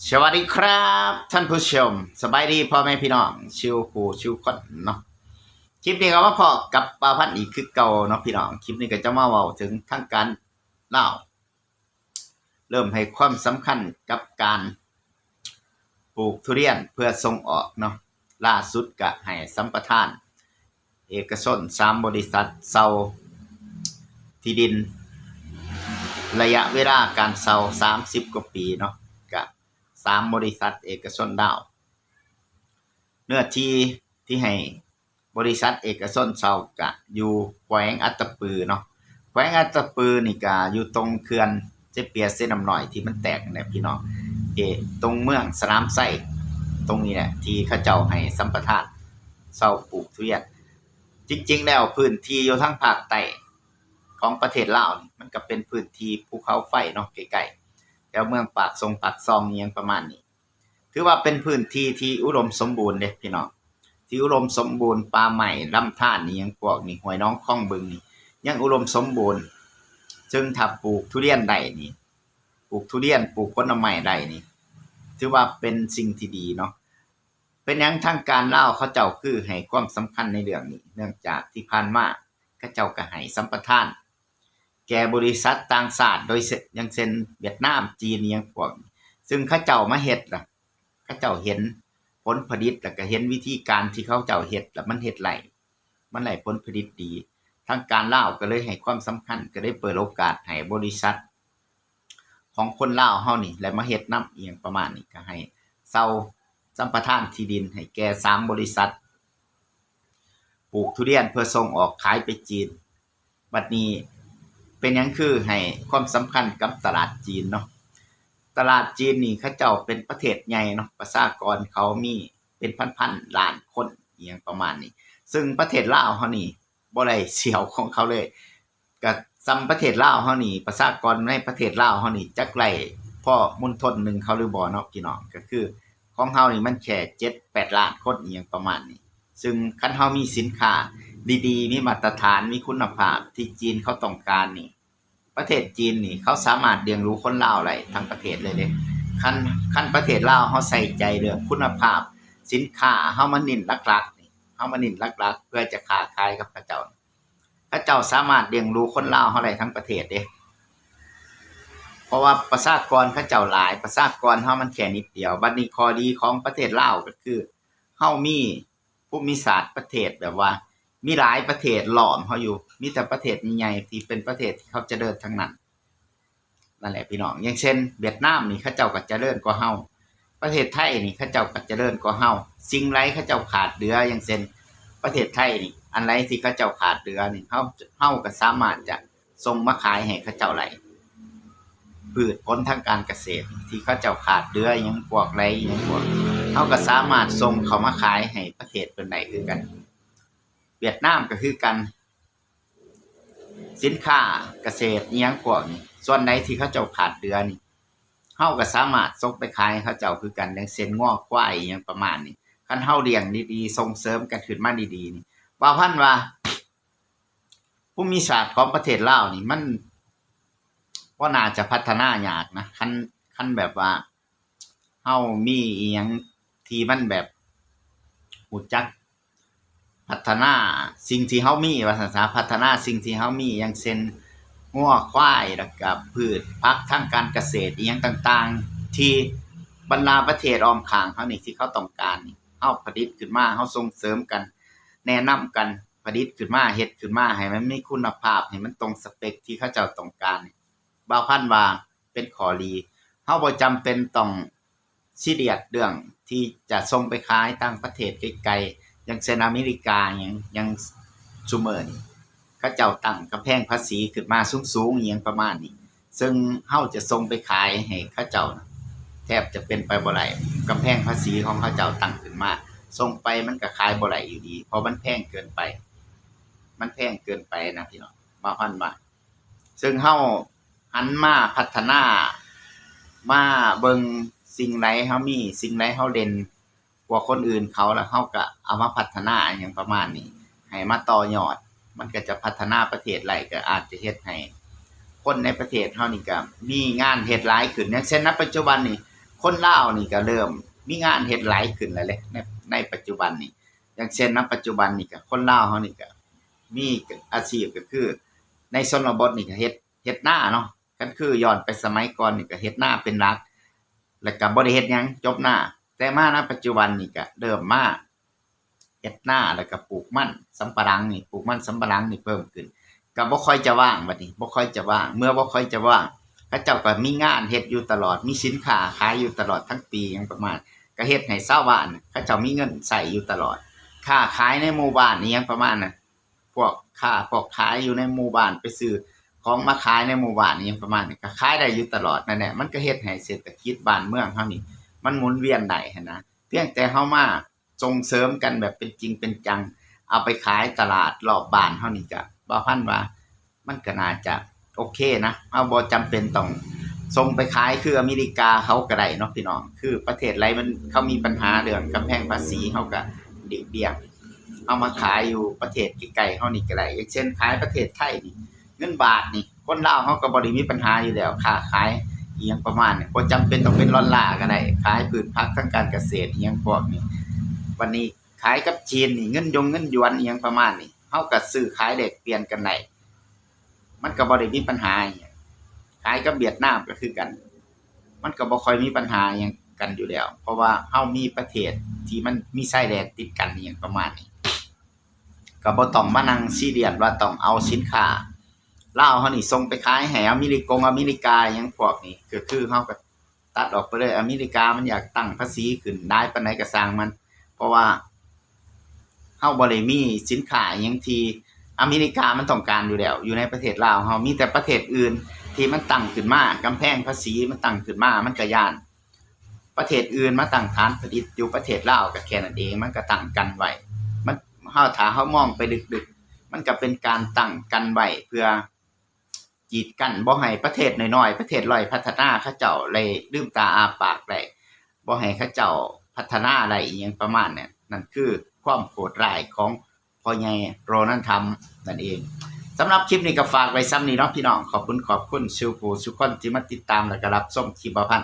ສະຫວັດດີຄັບທ່ານຜູ້ຊົມ, ສະບາຍດີພໍ່ແມ່ພີ່ນ້ອງສູ່ຄູ່ສູ່ຄົນເນາະ. ຄລິບນີ້ກໍມາພໍ້ກັບບ່າວພັນອີກຄືເກົ່າເນາະພີ່ນ້ອງ. ຄລິບນີ້ກໍຈະມາເວົ້າເຖິງທາງການລາວ ເລີ່ມໃຫ້ຄວາມສຳຄັນກັບການປູກທຸລຽນເພື່ອສົ່ງອອກເນາະ. ລ່າສຸດກະໃຫ້ສຳປະທານເອກະຊົນສາມບໍລິສັດເຊົ່າທີ່ດິນ ໄລຍະເວລາການເຊົ່າສາມສິບກວ່າປີເນາະ, ກະສາມບໍລິສັດເອກະຊົນລາວ. ເນື້ອທີ່ທີ່ໃຫ້ ບໍລິສັດເອກະຊົນເຊົ່າກະຢູ່ແຂວງອັດຕະປືເນາະ. ແຂວງອັດຕະປືນີ້ກະຢູ່ຕົງເຂື່ອນເຊເປຍເຊນ້ຳນ້ອຍທີ່ມັນແຕກນັ້ນແຫຼະພີ່ນ້ອງ, ເອ ຕົງເມືອງສະໜາມໄຊ ຕົງນີ້ແຫຼະທີ່ເຂົາເຈົ້າໃຫ້ສຳປະທານເຊົ່າປູກທຸລຽນ. ຈິງໆແລ້ວພື້ນທີ່ຢູ່ທາງພາກໃຕ້ຂອງປະເທດລາວນີ້ ມັນກະເປັນພື້ນທີ່ພູເຂົາໄຟເນາະ, ໃກ້ໆແຖວເມືອງປາກຊົງປາກຊ່ອງອີ່ຫຍັງປະມານນີ້. ຖືວ່າເປັນພື້ນທີ່ທີ່ອຸດົມສົມບູນເດ້ພີ່ນ້ອງ, ທີ່ອຸດົມສົມບູນ, ປ່າໄມ້ລຳທານອີ່ຫຍັງພວກນີ້, ຫ້ວຍໜອງຄອງບຶງນີ້ຍັງອຸດົມສົມບູນ, ເຊິ່ງຖ້າປູກທຸລຽນໄດ້ນີ້, ປູກທຸລຽນ, ປູກຜົນໄມ້ໄດ້ນີ້ ຖືວ່າເປັນສິ່ງທີ່ດີເນາະ. ເປັນຫຍັງທາງການລາວເຂົາເຈົ້າຄືໃຫ້ຄວາມສຳຄັນໃນເລື່ອງນີ້? ເນື່ອງຈາກທີ່ຜ່ານມາເຂົາເຈົ້າກໍໃຫ້ສຳປະທານ ແກ່ບໍລິສັດຕ່າງຊາດ ໂດຍເຊັ່ນ ຢ່າງເຊັ່ນຫວຽດນາມ, ຈີນ ອີ່ຫຍັງພວກນີ້, ຊຶ່ງເຂົາເຈົ້າມາເຮັດລະ ເຂົາເຈົ້າເຫັນຜົນຜະລິດ ແລ້ວກໍເຫັນວິທີການທີ່ເຂົາເຈົ້າເຮັດລະ ມັນເຮັດໄດ້ ມັນໄດ້ຜົນຜະລິດດີ. ທາງການລາວກໍເລີຍໃຫ້ຄວາມສຳຄັນ, ກໍໄດ້ເປີດໂອກາດໃຫ້ບໍລິສັດຂອງຄົນລາວເຮົານີ້ ແລະ ມາເຮັດນຳ ອີ່ຫຍັງປະມານນີ້, ກໍໃຫ້ເຊົ່າສຳປະທານທີ່ດິນໃຫ້ແກ່ສາມບໍລິສັດ ປູກທຸລຽນເພື່ອສົ່ງອອກຂາຍໄປຈີນ. ບັດນີ້ເປັນຫຍັງຄືໃຫ້ຄວາມສຳຄັນກັບຕະຫຼາດຈີນເນາະ? ຕະຫຼາດຈີນນີ້ເຂົາເຈົ້າເປັນປະເທດໃຫຍ່ເນາະ, ປະຊາກອນເຂົາມີເປັນພັນໆລ້ານຄົນ ອີ່ຫຍັງປະມານນີ້, ເຊິ່ງປະເທດລາວເຮົານີ້ບໍ່ໄດ້ສ່ຽວຂອງເຂົາເລີຍ. ກະສ່ຳປະເທດລາວເຮົານີ້ ປະຊາກອນໃນປະເທດລາວເຮົານີ້ ຈັກໄລ່ພໍ້ມົນທົນໜຶ່ງເຂົາຫຼືບໍ່ເນາະພີ່ນ້ອງ? ກະຄືຂອງເຮົານີ້ມັນແຄ່ເຈັດແປດລ້ານຄົນ ອີ່ຫຍັງປະມານນີ້. ເຊິ່ງຄັນເຮົາມີສິນຄ້າດີໆ ມີມາດຕະຖານ ມີຄຸນນະພາບທີ່ຈີນເຂົາຕ້ອງການນີ້ ປະເທດຈີນນີ້ເຂົາສາມາດລ້ຽງດູຄົນລາວໄດ້ທັງປະເທດເລີຍເດ້. ຄັນ ຄັນປະເທດລາວເຮົາໃສ່ໃຈເລື່ອງຄຸນນະພາບສິນຄ້າ, ເຮົາມາເນັ້ນຫຼັກໆນີ້ ເຮົາມາເນັ້ນຫຼັກໆເພື່ອຈະຄ້າຂາຍກັບເຂົາເຈົ້າ, ເຂົາເຈົ້າສາມາດລ້ຽງດູຄົນລາວເຮົາໄດ້ທັງປະເທດເດ້. ເພາະວ່າປະຊາກອນເຂົາເຈົ້າຫຼາຍ, ປະຊາກອນເຮົາມັນແຄ່ນິດດຽວ. ບັດນີ້ຂໍ້ດີຂອງປະເທດລາວກໍຄື ເຮົາມີພູມິສາດປະເທດແບບວ່າມີຫຼາຍປະເທດລ້ອມເຮົາຢູ່, ມີແຕ່ປະເທດໃຫຍ່ໆ ທີ່ເປັນປະເທດທີ່ເຂົາຈະເລີນທັງນັ້ນ. ນັ້ນແຫຼະພີ່ນ້ອງ, ຢ່າງເຊັ່ນຫວຽດນາມນີ້ ເຂົາເຈົ້າກໍຈະເລີນກວ່າເຮົາ, ປະເທດໄທນີ້ ເຂົາເຈົ້າກໍຈະເລີນກວ່າເຮົາ. ສິ່ງໃດເຂົາເຈົ້າຂາດເຫຼືອ, ຢ່າງເຊັ່ນປະເທດໄທນີ້ ອັນໃດທີ່ເຂົາເຈົ້າຂາດເຫຼືອນີ້ ເຮົາ ເຮົາກໍສາມາດຈະສົ່ງມາຂາຍໃຫ້ເຂົາເຈົ້າໄດ້. ພືດຜົນທາງການກະເສດທີ່ເຂົາເຈົ້າຂາດເຫຼືອ ອີ່ຫຍັງພວກໃດ ອີ່ຫຍັງພວກ, ເຮົາກໍສາມາດສົ່ງເຂົ້າມາຂາຍໃຫ້ປະເທດເພິ່ນໄດ້ຄືກັນ. ຫວຽດນາມກໍຄືກັນ, ສິນຄ້າກະເສດອີ່ຫຍັງພວກນີ້ ສ່ວນໃດທີ່ເຂົາເຈົ້າຂາດເຫຼືອນີ້ ເຮົາກໍສາມາດສົ່ງໄປຂາຍໃຫ້ເຂົາເຈົ້າຄືກັນ, ຢ່າງເຊັ່ນງົວຄວາຍອີ່ຫຍັງປະມານນີ້. ຄັນເຮົາລ້ຽງດີໆ ສົ່ງເສີມກັນຂຶ້ນມາດີໆນີ້ ບ່າວພັນວ່າ ພູມິສາດຂອງປະເທດລາວນີ້ ມັນບໍ່ໜ້າຈະພັດທະນາຍາກນະ. ຄັນ ຄັນແບບວ່າເຮົາມີອີ່ຫຍັງທີ່ມັນແບບຮູ້ຈັກພັດທະນາສິ່ງທີ່ເຮົາມີ ວ່າຊັ້ນຊະ, ພັດທະນາສິ່ງທີ່ເຮົາມີ ຢ່າງເຊັ່ນງົວຄວາຍ ແລ້ວກະພືດຜັກທາງການກະເສດອີ່ຫຍັງຕ່າງໆ ທີ່ບັນດາປະເທດອ້ອມຂ້າງເຮົານີ້ ທີ່ເຂົາຕ້ອງການນີ້ ເຮົາຜະລິດຂຶ້ນມາ, ເຮົາສົ່ງເສີມກັນ, ແນະນຳກັນ, ຜະລິດຂຶ້ນມາ, ເຮັດຂຶ້ນມາໃຫ້ມັນມີຄຸນນະພາບ, ໃຫ້ມັນຕົງສະເປັກທີ່ເຂົາເຈົ້າຕ້ອງການ, ບ່າວພັນວ່າເປັນຂໍ້ດີ. ເຮົາບໍ່ຈຳເປັນຕ້ອງຊີຣຽສເລື່ອງທີ່ຈະສົ່ງໄປຂາຍຕ່າງປະເທດໄກໆ, ຢ່າງເຊັ່ນອາເມລິກາຫຍັງ, ຫຍັງຊຸມມື້ນີ້ ເຂົາເຈົ້າຕັ້ງກຳແພງພາສີຂຶ້ນມາສູງໆ ອີ່ຫຍັງປະມານນີ້, ເຊິ່ງເຮົາຈະສົ່ງໄປຂາຍໃຫ້ເຂົາເຈົ້ານະ ແທບຈະເປັນໄປບໍ່ໄດ້. ກຳແພງພາສີຂອງເຂົາເຈົ້າຕັ້ງຂຶ້ນມາ, ສົ່ງໄປມັນກໍຂາຍບໍ່ໄດ້ຢູ່ດີ, ເພາະມັນແພງເກີນໄປ, ມັນແພງເກີນໄປນະພີ່ນ້ອງ, ບ່າວພັນວ່າ. ເຊິ່ງເຮົາຫັນມາພັດທະນາ, ມາເບິ່ງສິ່ງໃດເຮົາມີ, ສິ່ງໃດເຮົາເດັ່ນ ກວ່າຄົນອື່ນເຂົາ ແລ້ວເຮົາກະເອົາມາພັດທະນາຫຍັງປະມານນີ້ ໃຫ້ມາຕໍ່ຍອດ, ມັນກະຈະພັດທະນາປະເທດໄດ້, ກະອາດຈະເຮັດໃຫ້ຄົນໃນປະເທດເຮົານີ້ກະມີງານເຮັດຫຼາຍຂຶ້ນ. ຢ່າງເຊັ່ນ ໃນປັດຈຸບັນນີ້ ຄົນລາວນີ້ກໍເລີ່ມມີງານເຮັດຫຼາຍຂຶ້ນແລ້ວເດ້ ໃນ ໃນປັດຈຸບັນນີ້. ຢ່າງເຊັ່ນນະ ປັດຈຸບັນນີ້ກໍຄົນລາວເຮົານີ້ກໍມີອາຊີບ ກໍຄືໃນຊົນນະບົດນີ້ກໍເຮັດ ເຮັດນາເນາະ. ຄັນຄືຍ້ອນໄປສະໄໝກ່ອນນີ້ກໍເຮັດນາເປັນຫຼັກ ແລ້ວກໍບໍ່ໄດ້ເຮັດຫຍັງ ຈົບນາ. ແຕ່ມານະ ປັດຈຸບັນນີ້ກໍເລີ່ມມາ ເຮັດນາ ແລ້ວກໍປູກມັນສຳປະຫຼັງນີ້ ປູກມັນສຳປະຫຼັງນີ້ເພີ່ມຂຶ້ນ ກໍບໍ່ຄ່ອຍຈະວ່າງ. ບັດນີ້ບໍ່ຄ່ອຍຈະວ່າງ ເມື່ອບໍ່ຄ່ອຍຈະວ່າງ ເຂົາເຈົ້າກໍມີງານເຮັດຢູ່ຕະຫຼອດ ມີສິນຄ້າຂາຍຢູ່ຕະຫຼອດທັງປີຫຍັງປະມານ ກໍເຮັດໃຫ້ຊາວບ້ານເຂົາເຈົ້າມີເງິນໃຊ້ຢູ່ຕະຫຼອດ. ຄ້າຂາຍໃນໝູ່ບ້ານອີ່ຫຍັງປະມານນັ້ນ ພວກຄ້າພວກຂາຍຢູ່ໃນໝູ່ບ້ານ ໄປຊື້ຂອງມາຂາຍໃນໝູ່ບ້ານອີ່ຫຍັງປະມານນີ້ ກໍຂາຍໄດ້ຢູ່ຕະຫຼອດ. ນັ້ນແຫຼະ ມັນກໍເຮັດໃຫ້ເສດຖະກິດບ້ານເມືອງເຮົານີ້ ມັນໝູນວຽນໄດ້ຫັ້ນນະ. ພຽງແຕ່ເຮົາມາ ສົ່ງເສີມກັນແບບເປັນຈິງເປັນຈັງ ເອົາໄປຂາຍຕະຫຼາດລອບບ້ານເຮົານີ້ ກະບ່າວພັນວ່າມັນກໍໜ້າຈະໂອເຄນະ. ເຮົາບໍ່ຈຳເປັນຕ້ອງສົ່ງໄປຂາຍຄືອາເມລິກາເຂົາກໍໄດ້ເນາະພີ່ນ້ອງ. ຄືປະເທດໃດມັນ ເຂົາມີບັນຫາເລື່ອງກຳແພງພາສີ ເຮົາກໍຫຼີກລ່ຽງ ເຮົາມາຂາຍຢູ່ປະເທດໃກ້ໆເຮົານີ້ກໍໄດ້. ຢ່າງເຊັ່ນຂາຍປະເທດໄທນີ້ ເງິນບາດນີ້ ຄົນລາວເຮົາກໍບໍ່ໄດ້ມີບັນຫາຢູ່ແລ້ວ ຄ້າຂາຍອີ່ຫຍັງປະມານນີ້ ບໍ່ຈຳເປັນຕ້ອງເປັນດອນລາກໍໄດ້ ຂາຍພືດຜັກທາງການກະເສດອີ່ຫຍັງພວກນີ້. ບັດນີ້ຂາຍກັບຈີນນີ້ ເງິນຢົງເງິນຢວນອີ່ຫຍັງປະມານນີ້ ເຮົາກໍຊື້ຂາຍແລກປ່ຽນກັນໄດ້ ມັນກໍບໍ່ໄດ້ມີບັນຫາອີ່ຫຍັງ. ຂາຍກັບຫວຽດນາມກໍຄືກັນ ມັນກໍບໍ່ຄ່ອຍມີບັນຫາອີ່ຫຍັງກັນຢູ່ແລ້ວ ເພາະວ່າເຮົາມີປະເທດທີ່ມັນມີຊາຍແດນຕິດກັນອີ່ຫຍັງປະມານນີ້ ກໍບໍ່ຕ້ອງມານັ່ງຊີຣຽສວ່າຕ້ອງເອົາສິນຄ້າລາວເຮົານີ້ສົ່ງໄປຂາຍໃຫ້ອາເມລິກົງອາເມລິກາຫຍັງພວກນີ້. ກໍຄືເຮົາກໍຕັດອອກໄປເລີຍ ອາເມລິກາມັນຢາກຕັ້ງພາສີຂຶ້ນຫຼາຍປານໃດກໍຊ່າງມັນ ເພາະວ່າເຮົາບໍ່ໄດ້ມີສິນຄ້າຫຍັງທີ່ອາເມລິກາມັນຕ້ອງການຢູ່ແລ້ວ ຢູ່ໃນປະເທດລາວເຮົາ. ມີແຕ່ປະເທດອື່ນທີ່ມັນຕັ້ງຂຶ້ນມາ ກຳແພງພາສີມັນຕັ້ງຂຶ້ນມາ ມັນກໍຢ້ານ ປະເທດອື່ນມາຕັ້ງຖານຜະລິດຢູ່ປະເທດລາວ ກໍແຄ່ນັ້ນເອງ ມັນກໍຕັ້ງກັນໄວ້. ມັນ ເຮົາ ຖ້າເຮົາມອງໄປເລິກໆ ມັນກໍເປັນການຕັ້ງກັນໄວ້ເພື່ອກີດກັ້ນ ບໍ່ໃຫ້ປະເທດນ້ອຍໆ ປະເທດດ້ອຍພັດທະນາເຂົາເຈົ້າໄດ້ລືມຕາອ້າປາກໄດ້ ບໍ່ໃຫ້ເຂົາເຈົ້າພັດທະນາໄດ້ ອີ່ຫຍັງປະມານນັ້ນ. ນັ້ນຄືຄວາມໂຫດຮ້າຍຂອງພໍ່ໃຫຍ່ໂດນັລທຣຳນັ້ນເອງ. ສຳລັບຄລິບນີ້ກໍຝາກໄວ້ສ່ຳນີ້ເນາະພີ່ນ້ອງ. ຂອບຄຸນ ຂອບຄຸນສູ່ຜູ້ສູ່ຄົນທີ່ມາຕິດຕາມ ແລະ ກໍຮັບຊົມຄລິບບ່າວພັນ.